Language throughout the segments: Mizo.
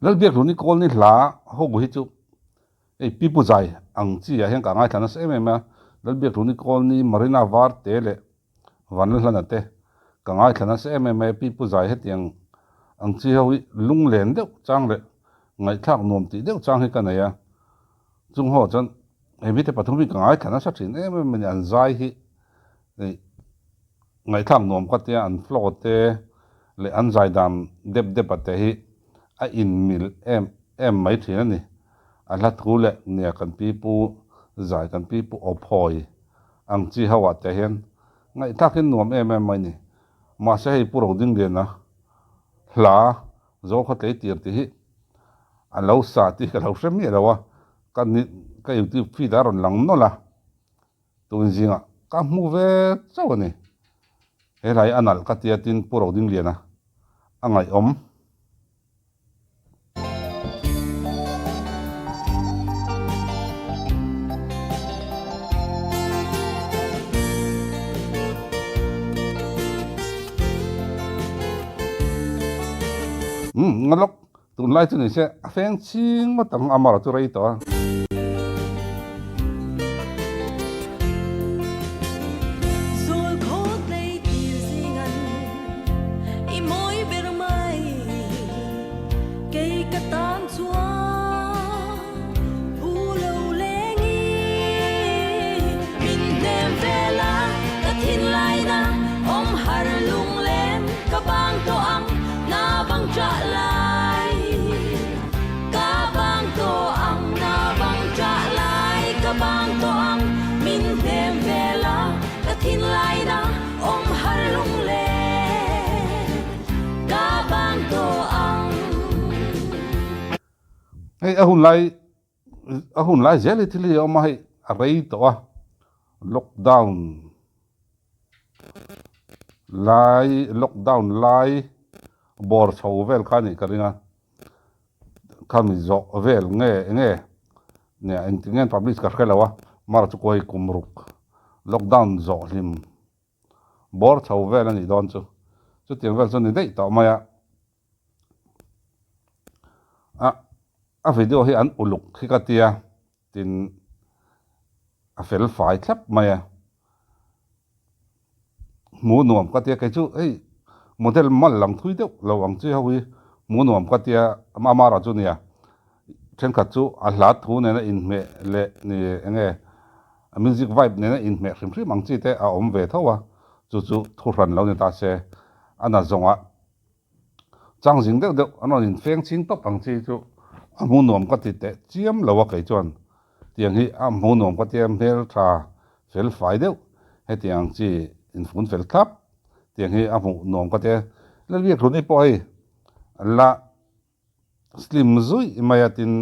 Lalbiakhluni Kawlni hla ho hi chu hei Pi Pu Zai ang chi ah hian ka ngaithla nasa em em a, Lalbiakhluni Kawlni Marina Varte leh Vanlalhlana te ka ngaithla nasa em em a, Pi Pu Zai hetiang ang chi ho hi lunglen deuh chang leh ngaihthlak nuam tih deuh chang hi ka nei a, chung ho chuan hei mite pathum hi ka ngaithla nasa thin em em a ni, an zai hi hei ngaihthlak nuam ka tia an flow te leh an zai dan dep dep a te hi a inmil em em mai thin a ni. A hla thu leh nia kan pi pu zai kan pi pu aw phawi ang chi ho ah te hian ngaihthlak in nuam em em mai ni. Mahse hei Pu Rodingliana hla Zawlkhaw Tleitir tih hi a lo sa tih ka lo hre miah lo a, ka ni ka youtube feed ah a rawn lang nawlh a, tun zingah ka hmu ve chauh a ni. He hla hi a nalh ka tia tin Pu Rodingliana a ngaihawm. Umm nga lawk tunlai chu ni se a feng ching ngawt ang amar chu rei tawh a. I mawi ber mai kei ka tan chuan hu lo leng i min hnem vel a, ka thinlaina awm har lunglen ka bang tawh ang na bang chah lai ka bang tawh ang na bang chah lai ka bang tawh ang min hnem vel a, ka thinlaina Awm har lung le ka bang tawh ang. Hei a hun lai a hun lai zel hi thil hi a awm a hei a rei tawh a lockdown lai lockdown lai bawr chho vel kha a nih ka ring a khami zawh vel nge enge nia engtin nge an publish ka hre lo a mar chu kawi kum ruk lockdown zawh hlim bawr chho vel a nih dawn chu chutiang vel chu a ni daih tawh mai a a a video hi an uluk hi ka tia tin a fel fai thlap mai a hmuh nuam ka tia kei chu hei model mal lang thui deuh lo ang chi ho hi hmuh nuam ka tia amara chu nia thenkhat chu a hla thu nena inhmeh leh ni enge a music vibe nena inhmeh hrim hrim ang chi te a awm ve tho a chu chu thu hran lo ni ta se a na zawngah Chang zing deuh deuh an rawn infeng ching tawp ang chi chu a hmu nuam ka ti teh chiam lo a kei chuan tiang hi a hmu nuam ka tia hmel tha fel fai deuh hetiang ang chi infun fel thlap tiang hi a hmuh nuam ka tia Lalbiakhluni pawh hei la slim zuih mai a tin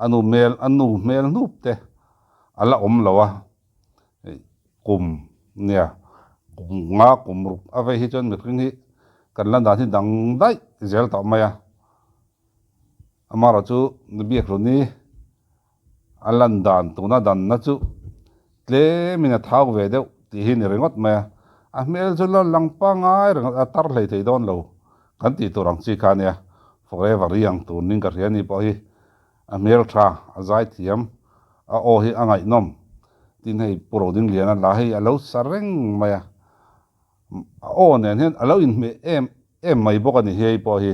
a nu hmel a nu hmel hnup te a la awm lo a kum nia kum nga kum ruk a vei hi chuan mihring hi kan la dan hi dang daih zel tawh mai a amaherawhchu Biakhluni a lan dan tuna danna chu tlemin a thau ve deuh tih hi ni ringawt mai a a hmel chu la lang pangai ringawt a tar hlei thei dawn lo kan tih tur ang chi kha ania forever young tur ning ka hria ni pawh hi A hmel tha, a zai thiam, a aw hi a ngaihnawm. Tin hei Pu Rodingliana la hei a lo sa reng mai a, a aw nen hian a lo inhmeh em em mai bawk a ni hei pawh hi.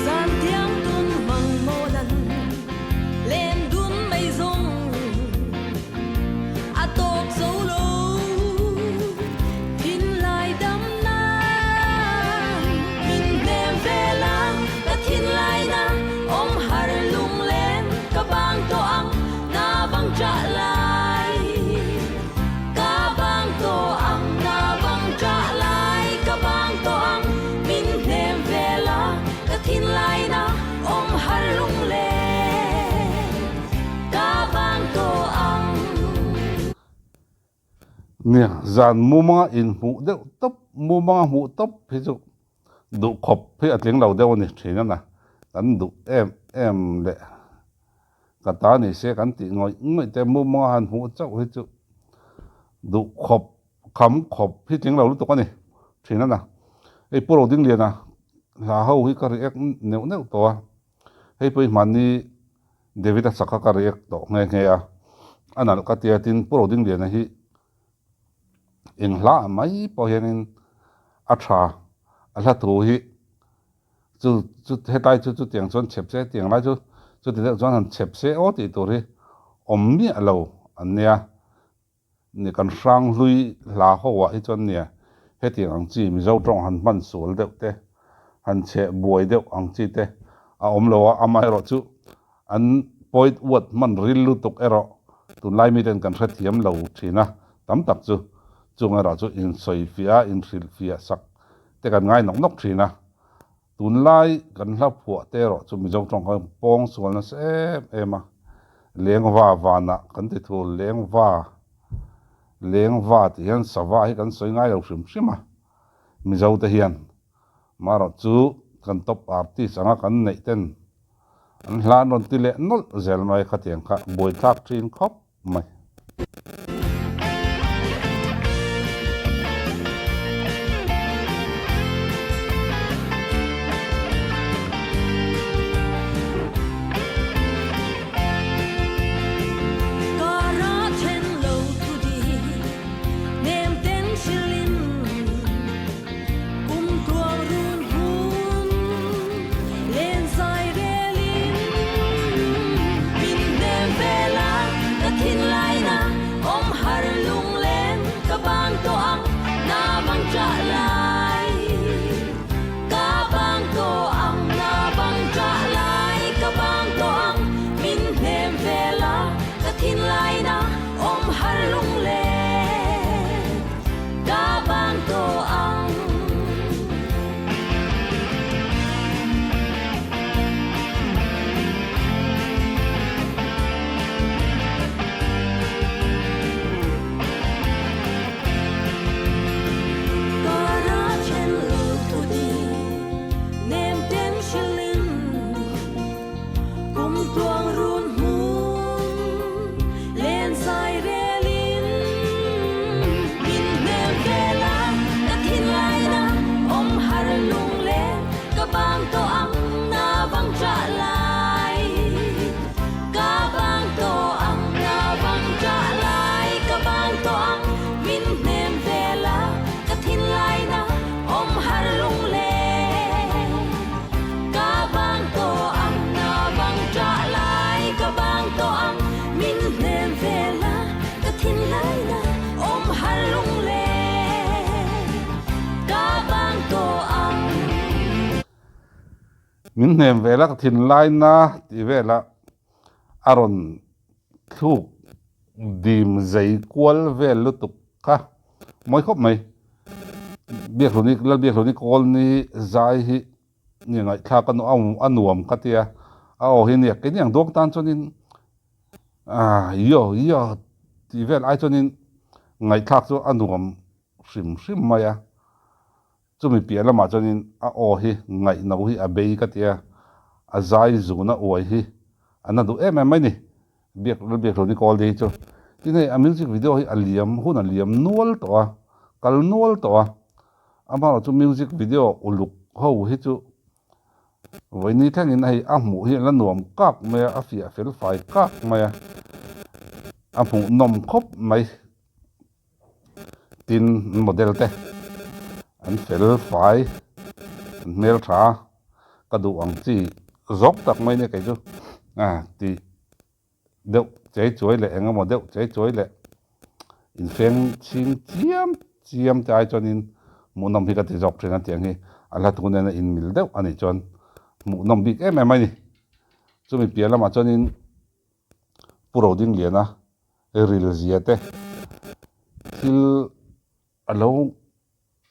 Zan thiang tun hmang maw lan Len dun mai zawng a tawp zo lo Thinlai dam nan min hnem vel a ka thinlai na awm har lunglen ka bang tawh ang na bang chah lai ka bang tawh ang na bang chah lai ka bang tawh ang min hnem vel a ka thinlai na Awm har lung le ka bang tawh ang. Nia, zan mumanga inhmuh deuh tawp, mumanga hmuh tawp hi chu duh khawp hi a tling lo deuh a ni thin a na, kan duh em em leh. Ka ta ni se kan tih ngawih ngawih te mumanga han hmuh chauh hi chu duh khawp kham khawp hi tling lo lutuk a ni thin a na. Hei Pu Rodingliana hla ho hi ka react neuh neuh tawh a, hei pawh hi hmanni David-a sak kha ka react tawh nghe nghe a, a nalh ka tia tin Pu Rodingliana hi eng hla mai pawh hianin a tha a hla thu hi chu chu hetlai chu chutiang chuan chhep se tiang lai chu chuti deuh chuan han chhep se aw tih tur hi awm miah lo an nia ni kan hrang hlui hla ho ah hi chuan nia hetiang ang chi Mizo tawng han hman sual deuh te han chheh buai deuh ang chi te a awm lo a amaherawhchu An point uat hman ril lutuk erawh tunlai miten kan hrethiam lo thin a, tam tak chu chung erawh chu insawifiah a, inhrilhfiah sak te kan ngai nawk nawk thin a. Tunlai kan hla phuah te erawh chu Mizo tawng khan pawng sual nasa em em a, lengva vanah kan ti thul, lengva, lengva tih hian sava hi kan sawi ngai lo hrim hrim a, Mizo te hian. Marawh chu kan top artist anga kan neih ten An hla an rawn ti leh nawlh zel mai khatiang kha buaithlak thin khawp mai. Kum tuang run hun len zai relin min hnem vel a, ka thinlai na awm har lunglen ka bang tawh ang na bang chah lai ka bang tawh ang na bang chah lai ka bang tawh ang min hnem vel a, ka thinlai na awm har lunglen Ka bang tawh ang. Ka ra then lut thu di nem ten hrilin Kum tluang run hmun len zai relin min hmel vel a, ka thinlaina awm har lung le ka bang tawh ang na vang chah lai ka bang tawh ang na vang chah lai ka bang tawh ang min hnem vel a, ka thinlaina awm har lung le. Ka bang tawh ang na bang ṭah lai ka bang tawh ang min hnem vel a ka thinlai na awm har lunglen ka bang tawh ang. Min hnem vel a ka thinlai na tih velah a rawn thluk dim zei kual vel lutuk kha mawi khawp mai. Biakhluni Lalbiakhluni Kawlni zai hi ni ngaihthlak a nuam ka tia a aw hi nia keini ang duang tan chuanin ah yo yo tih vel ai chuanin ngaihthlak chu a nuam hrim hrim mai a. Chumi piah lamah chuanin a aw hi ngaihno hi a bei ka ti a, a zai zuna uai hi a na duh em em mai ni. Biak Lalbiak Hlawni Kawlde hi chu tin hei a music video hi a liam hun a liam nual tawh a, kal nual tawh a, amaherawh chu music video uluk ho hi chu vawiini thlengin hei a hmuh hi a la nuam kak mai a, a fiah fel fai kak mai a, a hmuhnawm khawp mai. Tin model te an fel fai an hmel tha a ka duh ang chi zawk tak mai nia kei chu a tih deuh chei chuai leh eng emaw deuh chei chuai leh infeng chhing chiam chiam te ai chuanin hmuhnawm hi ka ti zawk thin a tiang hi a hla thu nena inmil deuh a nih chuan hmuhnawm bik em em a ni chumi piah lamah chuanin Pu Rodingliana ril zia te thil a lo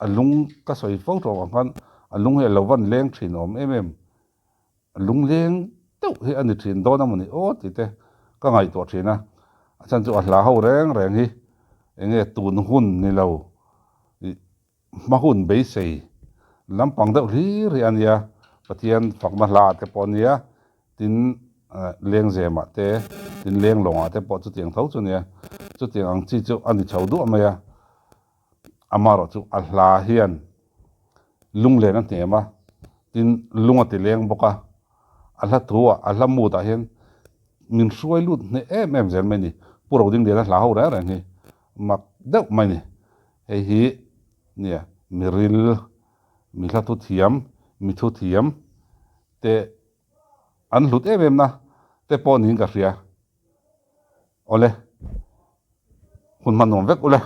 a lung ka sawi fo tawh ang khan a lung hi a lo van leng thin awm em em a lung leng deuh hi a ni thin dawn a mawni aw tih te ka ngaihtuah thin a a chhan chu a hla ho reng reng hi eng nge tun hun ni lo ih Hma hun beisei lampang deuh hlir hi a nia, Pathian fakna hla te pawh a nia, tin Lengzemah te, tin Lenglawngah te pawh chutiang tho chu nia. Chutiang ang chi chu a ni chho duah mai a. Amaherawh chu a hla hian lunglen a hnem a, tin lung a ti leng bawk a. A hla thu ah, a hla mood ah hian min hruai lut hneh em em zel mai a ni. Pu Rodingliana hla ho reng reng hi mak deuh mai a ni. Hei hi nia miril, mi hla thu thiam, mi thu thiam te an hlut em em na te pawh niin ka hria. Awle, hun hman nuam vek ule.